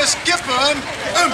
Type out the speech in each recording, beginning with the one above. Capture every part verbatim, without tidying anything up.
Skippen. Um.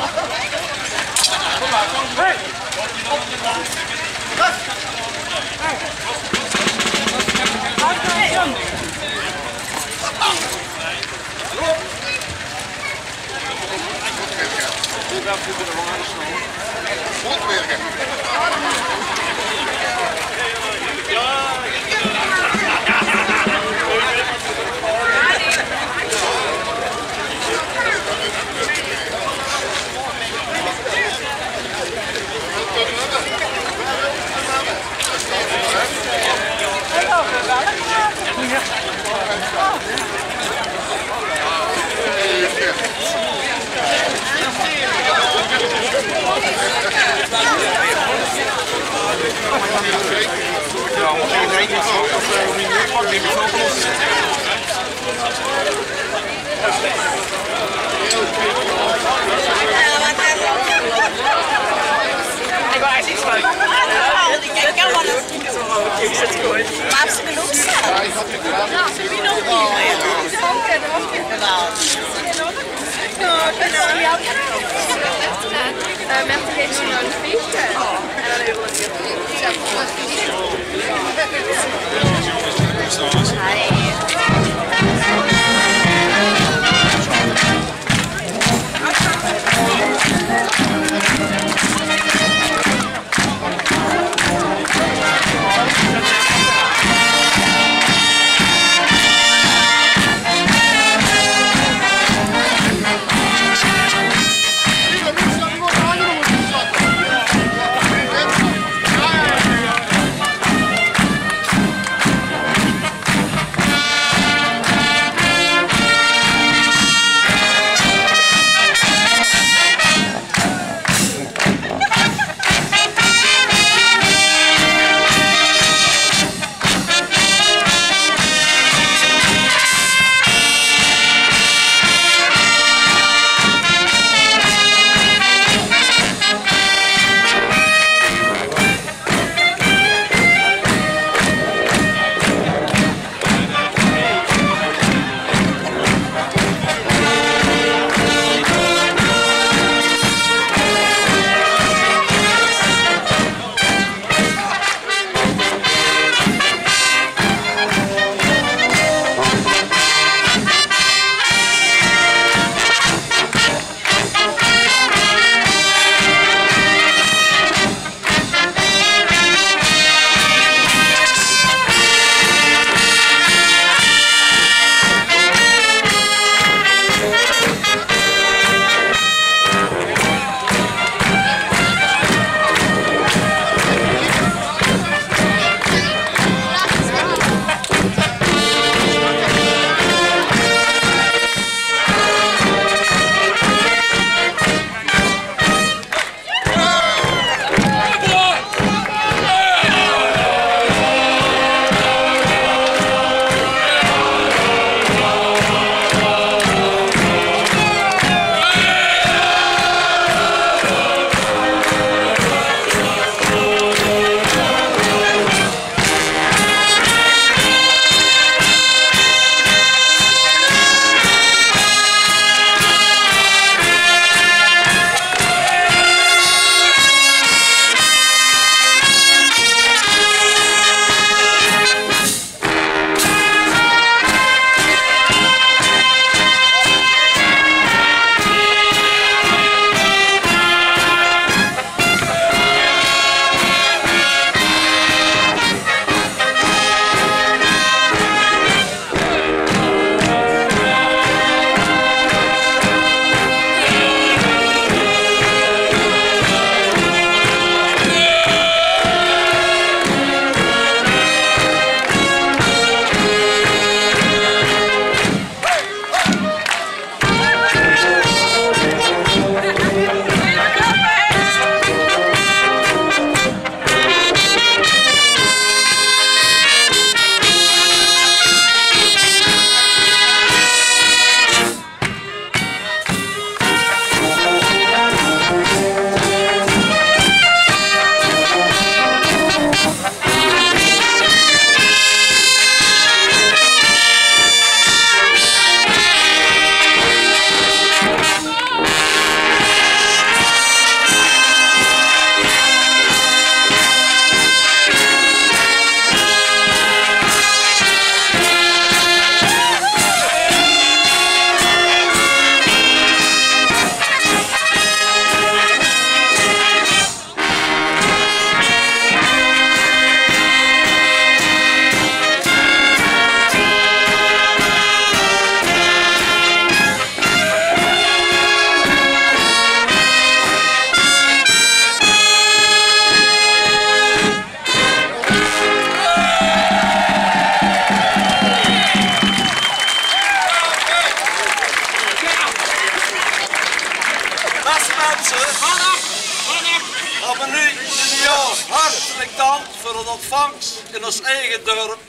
Ontvangs in ós eige dörp,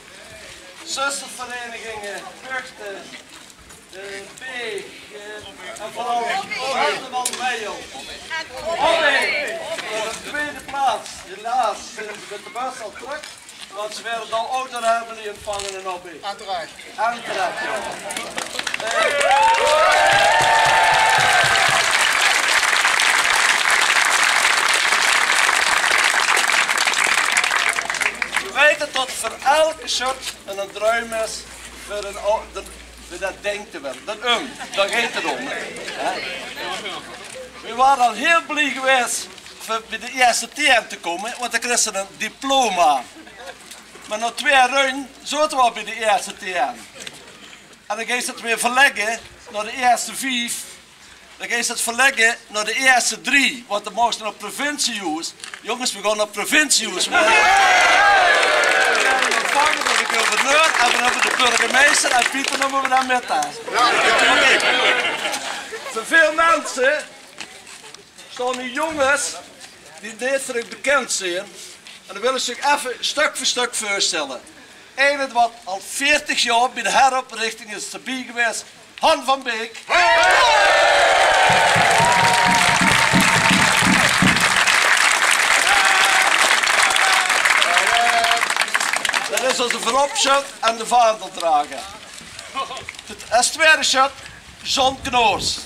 zustervereniginge, Vuchte, eh, Beeg, eh, en veural Hardeman Meijer. Op de twiede plaats, helaas, zeen ze mit de bus al trök, want ze waere door Autohäöm neet ontvange in Obbe. En terech. En terech, jao. Veer weite tot 't veur eder sjöt 'ne druim is veur 'n o-, de, veur det dink te winne. Det um, dao geit 't um, hè. Veer wore al hiel blie gewaes veur bie de ierste tieën te kómme, want dan kriegs se 'n diploma. Mer nao twieë runde zote v'r al bie de ierste tieën. En dan geis se 't weer verlègke nao de ierste vief. Dan geis se 't verlègke nao de ierste drie, want dan moogs se nao 't provinciehoes. Jónges, veer gaon nao 't provinciehoes. Veer waere ontvange door de gouverneur en veer höbbe de burgemeister en Pieter, dan mótte veer dao mit, hè. Oké. Veur väöl minse staon hie jónges die neet veur uch bekind zeen. En dan wil ich ze effe stök veur stök veursjtèlle. Eine wat al veertig jaor bie de heroprichting is d'rbie gewaes, Han van Beek. Det is ózze veuropsjöt en de vaandeldrager. Es twiede sjöt, John Knoors.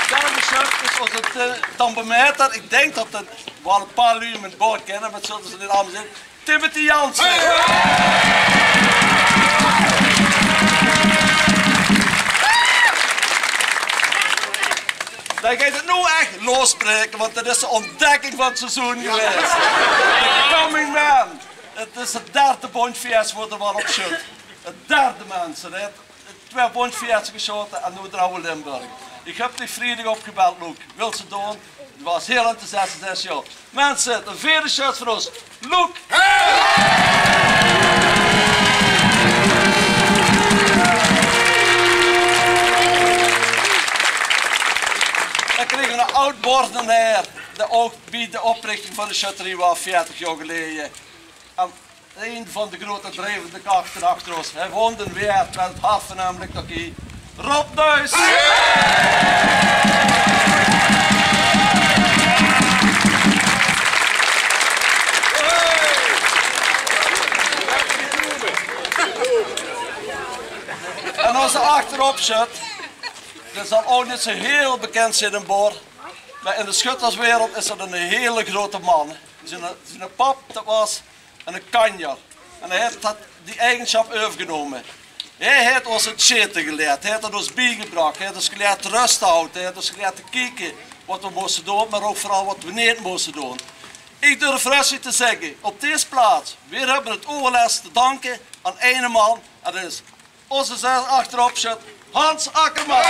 Derde sjöt is ózze, eh, tamboermajor. Ich dink det d'r waal e paar luuj mit boord kinne, mer det zulle ze neet allemaol zeen. Timothy Jansen. Dan geit 't noe ech losbraeke, want det is de ontdekking van 't seizoen gewaes. The Coming Man. 't Is 't derde Bóntfees wo d'r waal op zit. 't Derde, minse, hè. Twieë Bóntfeeste gesjaote en noe d'r Aw Limburg. Ich höb dich vriedig opgebeld, Loek. Wils se doon? Doe waas hiel enthousiast, zes jaor. Minse, de veerde sjöt veur ós, Loek. Dan kriege v'r 'nen aod-Bordenaer, dae ouch bie de oprichting van de sjötterie waor, veertig jaor geleje. En ein van de grote drievende krachte achter ós. Hae woont in Weert, mer 't hart van häöm ligk ouch hie. Rob Duis! En ózze achteropsjöt, dae zal ouch neet zoe hiel bekind zeen in Bor, mer in de sjötterswereld is det eine hiele grote man. Ziene, ziene pap, det waas eine kanjer. En hae haet det, die eigensjap euvergenómme. Hae haet ós 't sjete gelierd, hae haet 't ós biegebrach, hae haet ós gelierd rös te haoje, hae haet ós gelierd te kieke waat v'r móste doon, mer ouch veural waat v'r neet móste doon. Ich durf röstig te zègke, op dees plaats, veer höbbe 't OLS te danke aan eine man, en det is ózze achteropsjöt, Hans Akkerman.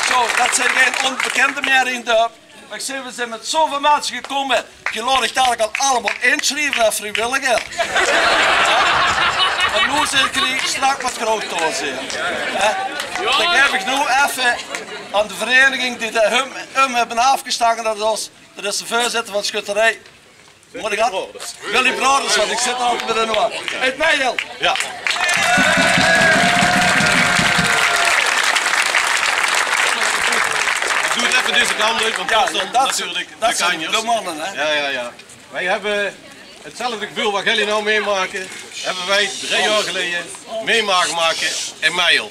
Zo, det zeen gein ónbekinde mieë in 't dörp. Mer ich zeen, veer zeen mit zoväöl minse gekómme. Geer laot uch dalik al allemaol insjrieve es vriewilliger. En noe zeen geer straks waat groter te zeen. Hè? Dan gaef ich noe effe aan de vereniging die de hum, um höbbe aafgestange, det is, det is de veurzitter van de sjötterie. Mót ich det? Willy Broders, want ich zit altied mit ein oor. Hey, Meijer! Jao. Ich doon 't effe deze kant op, want det zeen natuurlik de kanjers. Det zeen de manne, hè? Jao, jao, jao. Veer höbbe 'tzelfde geveul waat geer noe mitmaaktj, höbbe veer drie jaor geleje mitmage make in Meijer.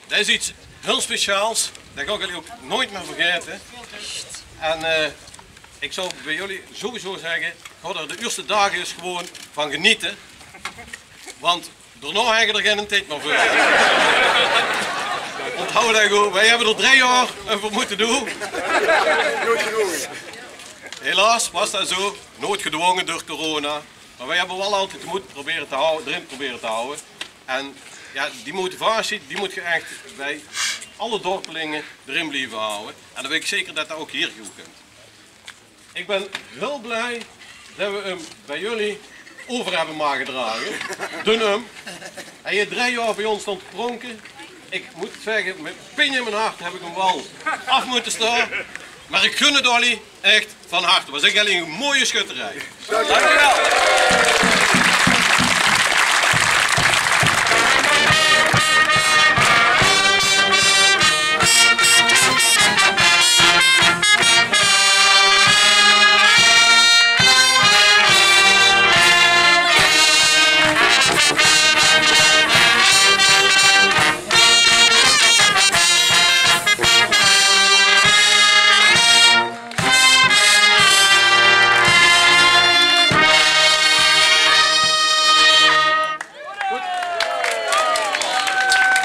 Det is get hiel speciaals. Det gaon ich ouch noeats mieë vergaete. En, eh, ich zou bie uch sowieso zègke, gaot d'r de ierste daag ins gewoon van genete. Want daonao höb geer d'r geine tied mieë veur. Ónthaoj det good. Veer höbbe d'r drie jaor euver mótte doon. Helaas waas det zoe, noeatgedwónge door corona. Mer veer höbbe waal altied de moed probere te hawwe, d'rin probere te hawwe. En jao, die motivatie, die mót geer ech bie alle dörpelinge d'rin blieve hawwe. En dan weit ich zeker det det ouch hie good kump. Ik bin hiel blij det we 'm bie jullie euver hebbe mage drage. Doe 'm. Hae haet drei jaor bie ós staon te pronke. Ik mót zegge, mit pien in mien hart heb ik 'm waal aaf mótte staon. Mer ik gun 't Olly ech van harte. Waas ech 'n moeie schutterij. Dank u wel.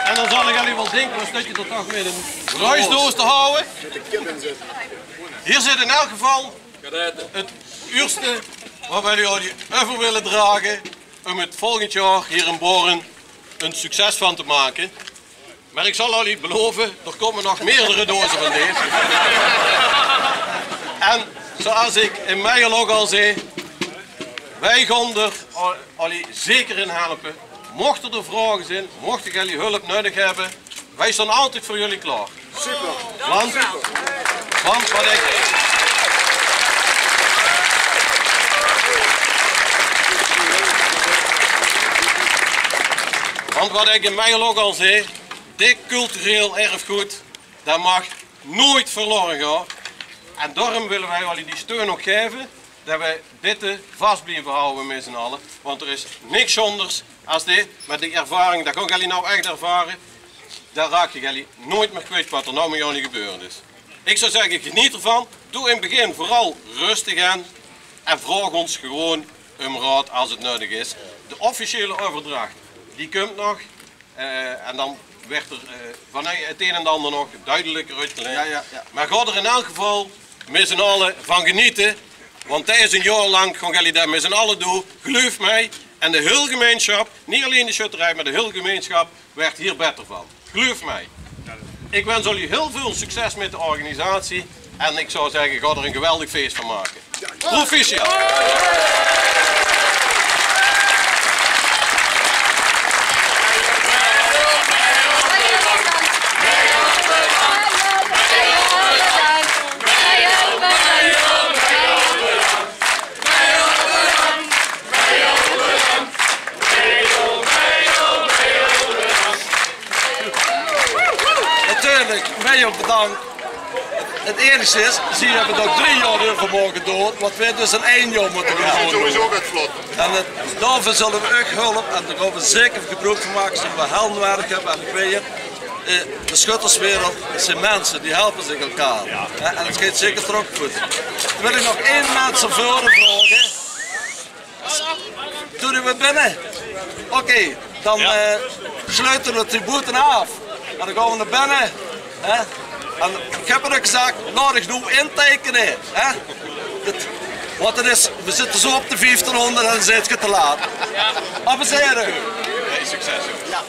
En dan zal ik aan uch waal dinke, dan steit ge d'r toch mit 'n ruisdoos te houwe. Hier zit in elk geval 't uurste wat we jullie euver wille drage um 't volgend jaor hier in Boren 'n succes van te make. Mer ik zal Olly belove, d'r kómme nog meerdere doze van deze. En zoeas ik in mei al ouk al zag, wij gaon d'r O-, Olly zeker in helpe. Mochte d'r vraoge zeen, mochte jullie hulp nudig hebbe, wij staon altied veur jullie klaor. Super. Want, want wat ik, want wat ik in mei al ouk al zag, dit cultureel erfgood, det mag noeit verlore gaon. En daorum wille wij Olly die steun ouk geve, det we dit vas blieve houwe mit z'n alle. Want d'r is niks zonders as dit, mit die ervaring, det gaon jullie now ech ervare. Det raak jullie noeit mier kwiet wat d'r now mit jullie gebeurd is. Ik zou zegge, geniet d'rvan. Doe in 't begin veural rustig aan en vraog ós gewoon um raod as 't nudig is. De officiële euverdrach, die kump nog. Eh, en dan wuuert d'r, eh, van 't ein en 't ander nog duidelijker oetgelegd. Ja, ja, ja. Mer gaot d'r in elk geval mit z'n alle van geniete. Want det is 'n jaor lank, gaon jullie det mit z'n alle doon. Geluif mij. En de hiel gemeinsjap, neet allein de schutterij, mer de hiel gemeinsjap wuuert hier beter van. Geluif mij. Ik wens Olly hiel veul succes mit de organisatie. En ik zou zegge, gaot d'r 'n geweldig fees van make. Proficiat. Natuurlijk, Meijer bedankt. 't Enigste is, zie hebbe d'r ouk drie jaor euver moge doon, wat we dus in ein jaor mótte gaon doon. Sowieso get vlot. En 't, daoveur zulle we uch hulp, en dao gaon we zeker gebroek van make, zulle we hel nudig hebbe. En ik weet 't, eh, de schutterswereld, 't zien minse, die helpe zich elkaar. Hè, en 't geit zeker trök good. Dan wil ik nog ein mins van veure vraoge. Doe die weer binne. Oké, dan, eh, sluite we de tribute aaf. En dan gaon we nao binne. Hè? En ik heb 't ouk gezag, laot uch noe inteikene. Hè? Want 't is, we zitte zo op de vieftienhonderd en dan zeet ge te laat. Amuseren. Hey, succes. Ja.